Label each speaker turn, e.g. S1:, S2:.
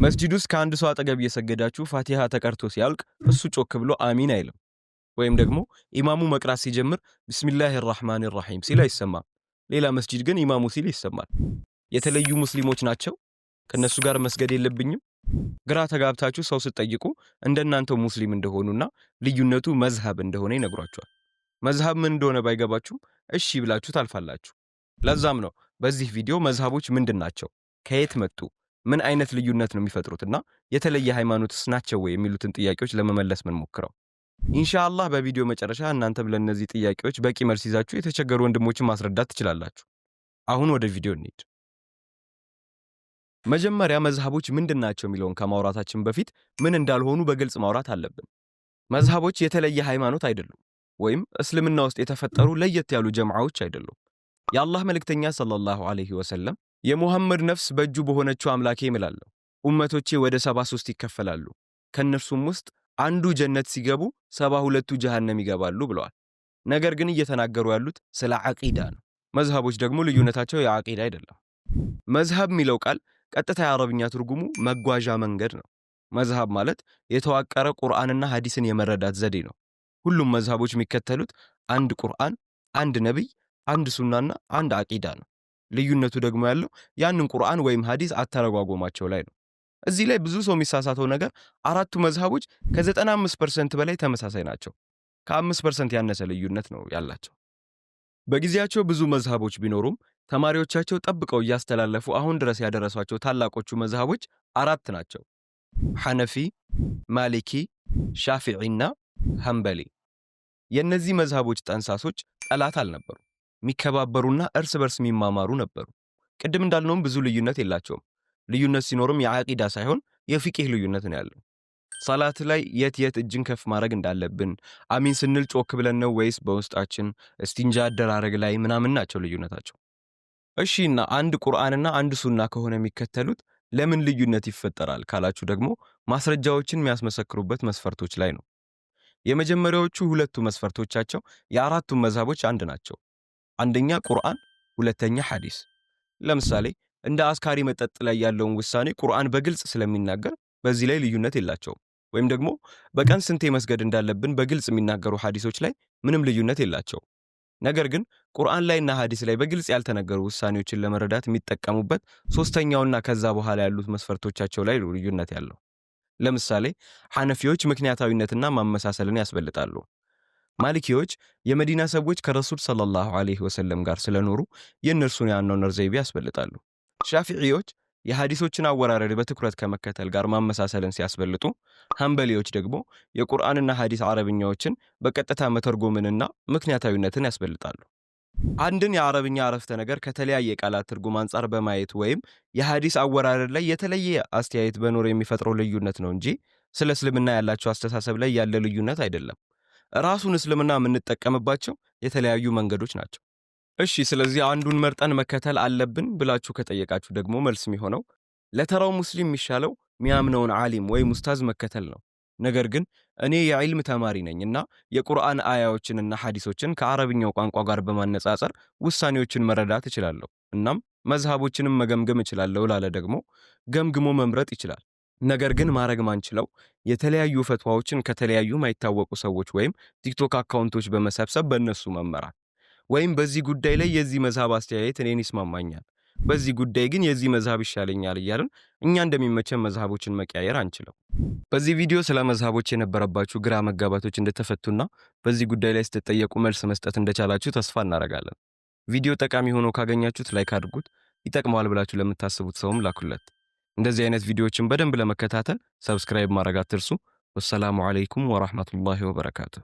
S1: መስጂድ ውስጥ ከአንድ ሰው አጠገብ እየሰገዳችሁ ፋቲሃ ተቀርቶ ሲያልቅ እሱ ጮክ ብሎ አሚን አይልም። ወይም ደግሞ ኢማሙ መቅራት ሲጀምር ቢስሚላህ ራህማን ራሂም ሲል አይሰማም። ሌላ መስጂድ ግን ኢማሙ ሲል ይሰማል። የተለዩ ሙስሊሞች ናቸው? ከነሱ ጋር መስገድ የለብኝም? ግራ ተጋብታችሁ ሰው ስትጠይቁ እንደናንተው ሙስሊም እንደሆኑና ልዩነቱ መዝሀብ እንደሆነ ይነግሯችኋል። መዝሀብ ምን እንደሆነ ባይገባችሁም እሺ ብላችሁ ታልፋላችሁ። ለዛም ነው በዚህ ቪዲዮ መዝሀቦች ምንድን ናቸው፣ ከየት መጡ፣ ምን አይነት ልዩነት ነው የሚፈጥሩትና የተለየ ሃይማኖትስ ናቸው ወይ የሚሉትን ጥያቄዎች ለመመለስ ምንሞክረው። ኢንሻአላህ በቪዲዮ መጨረሻ እናንተም ለእነዚህ ጥያቄዎች በቂ መልስ ይዛችሁ የተቸገሩ ወንድሞችን ማስረዳት ትችላላችሁ። አሁን ወደ ቪዲዮ እንሂድ። መጀመሪያ መዝሀቦች ምንድን ናቸው የሚለውን ከማውራታችን በፊት ምን እንዳልሆኑ በግልጽ ማውራት አለብን። መዝሀቦች የተለየ ሃይማኖት አይደሉም፣ ወይም እስልምና ውስጥ የተፈጠሩ ለየት ያሉ ጀምዓዎች አይደሉም። የአላህ መልእክተኛ ሰለላሁ ዐለይሂ ወሰለም የሙሐመድ ነፍስ በእጁ በሆነችው አምላኬ እምላለሁ፣ ኡመቶቼ ወደ 73 ይከፈላሉ፣ ከእነርሱም ውስጥ አንዱ ጀነት ሲገቡ 72ቱ ጀሃነም ይገባሉ ብለዋል። ነገር ግን እየተናገሩ ያሉት ስለ ዓቂዳ ነው። መዝሀቦች ደግሞ ልዩነታቸው የዓቂዳ አይደለም። መዝሀብ የሚለው ቃል ቀጥታ የአረብኛ ትርጉሙ መጓዣ መንገድ ነው። መዝሀብ ማለት የተዋቀረ ቁርአንና ሐዲስን የመረዳት ዘዴ ነው። ሁሉም መዝሀቦች የሚከተሉት አንድ ቁርአን፣ አንድ ነቢይ፣ አንድ ሱናና አንድ ዓቂዳ ነው። ልዩነቱ ደግሞ ያለው ያንን ቁርአን ወይም ሐዲስ አተረጓጎማቸው ላይ ነው። እዚህ ላይ ብዙ ሰው የሚሳሳተው ነገር አራቱ መዝሀቦች ከ95% በላይ ተመሳሳይ ናቸው። ከ5% ያነሰ ልዩነት ነው ያላቸው። በጊዜያቸው ብዙ መዝሀቦች ቢኖሩም ተማሪዎቻቸው ጠብቀው እያስተላለፉ አሁን ድረስ ያደረሷቸው ታላቆቹ መዝሀቦች አራት ናቸው። ሐነፊ፣ ማሊኪ፣ ሻፊዒና ሐንበሊ። የእነዚህ መዝሀቦች ጠንሳሶች ጠላት አልነበሩ። የሚከባበሩና እርስ በርስ የሚማማሩ ነበሩ። ቅድም እንዳልነውም ብዙ ልዩነት የላቸውም። ልዩነት ሲኖርም የዓቂዳ ሳይሆን የፊቂህ ልዩነት ነው ያለው። ሰላት ላይ የት የት እጅን ከፍ ማድረግ እንዳለብን፣ አሚን ስንል ጮክ ብለን ነው ወይስ በውስጣችን፣ እስቲንጃ አደራረግ ላይ ምናምን ናቸው ልዩነታቸው። እሺ እና አንድ ቁርአንና አንድ ሱና ከሆነ የሚከተሉት ለምን ልዩነት ይፈጠራል ካላችሁ ደግሞ ማስረጃዎችን የሚያስመሰክሩበት መስፈርቶች ላይ ነው። የመጀመሪያዎቹ ሁለቱ መስፈርቶቻቸው የአራቱም መዝሀቦች አንድ ናቸው። አንደኛ ቁርአን፣ ሁለተኛ ሐዲስ። ለምሳሌ እንደ አስካሪ መጠጥ ላይ ያለውን ውሳኔ ቁርአን በግልጽ ስለሚናገር በዚህ ላይ ልዩነት የላቸውም። ወይም ደግሞ በቀን ስንቴ መስገድ እንዳለብን በግልጽ የሚናገሩ ሐዲሶች ላይ ምንም ልዩነት የላቸውም። ነገር ግን ቁርአን ላይና ሐዲስ ላይ በግልጽ ያልተነገሩ ውሳኔዎችን ለመረዳት የሚጠቀሙበት ሶስተኛውና ከዛ በኋላ ያሉት መስፈርቶቻቸው ላይ ልዩነት ያለው። ለምሳሌ ሐነፊዎች ምክንያታዊነትና ማመሳሰልን ያስበልጣሉ። ማሊኪዎች የመዲና ሰዎች ከረሱል ሰለላሁ ዐለይሂ ወሰለም ጋር ስለኖሩ የእነርሱን የአኗኗር ዘይቤ ያስበልጣሉ። ሻፊዒዎች የሐዲሶችን አወራረድ በትኩረት ከመከተል ጋር ማመሳሰልን ሲያስበልጡ፣ ሐንበሊዎች ደግሞ የቁርአንና ሐዲስ አረብኛዎችን በቀጥታ መተርጎምንና ምክንያታዊነትን ያስበልጣሉ። አንድን የአረብኛ አረፍተ ነገር ከተለያየ የቃላት ትርጉም አንጻር በማየት ወይም የሐዲስ አወራረድ ላይ የተለየ አስተያየት በኖር የሚፈጥረው ልዩነት ነው እንጂ ስለ እስልምና ያላቸው አስተሳሰብ ላይ ያለ ልዩነት አይደለም። ራሱን እስልምና የምንጠቀምባቸው የተለያዩ መንገዶች ናቸው። እሺ፣ ስለዚህ አንዱን መርጠን መከተል አለብን ብላችሁ ከጠየቃችሁ ደግሞ መልስ የሚሆነው ለተራው ሙስሊም የሚሻለው ሚያምነውን ዓሊም ወይም ኡስታዝ መከተል ነው። ነገር ግን እኔ የዒልም ተማሪ ነኝ እና የቁርአን አያዎችንና ሐዲሶችን ከአረብኛው ቋንቋ ጋር በማነጻጸር ውሳኔዎችን መረዳት እችላለሁ፣ እናም መዝሀቦችንም መገምገም እችላለሁ ላለ ደግሞ ገምግሞ መምረጥ ይችላል። ነገር ግን ማድረግ ማንችለው የተለያዩ ፈትዋዎችን ከተለያዩ ማይታወቁ ሰዎች ወይም ቲክቶክ አካውንቶች በመሰብሰብ በእነሱ መመራት ወይም በዚህ ጉዳይ ላይ የዚህ መዝሀብ አስተያየት እኔን ይስማማኛል፣ በዚህ ጉዳይ ግን የዚህ መዝሀብ ይሻለኛል እያልን እኛ እንደሚመቸን መዝሀቦችን መቀያየር አንችልም። በዚህ ቪዲዮ ስለ መዝሀቦች የነበረባችሁ ግራ መጋባቶች እንደተፈቱና በዚህ ጉዳይ ላይ ስትጠየቁ መልስ መስጠት እንደቻላችሁ ተስፋ እናደርጋለን። ቪዲዮ ጠቃሚ ሆኖ ካገኛችሁት like አድርጉት፣ ይጠቅመዋል ብላችሁ ለምታስቡት ሰውም ላኩለት። እንደዚህ አይነት ቪዲዮዎችን በደንብ ለመከታተል subscribe ማድረግ አትርሱ። ወሰላሙ ዐለይኩም ወራህመቱላሂ ወበረካቱሁ።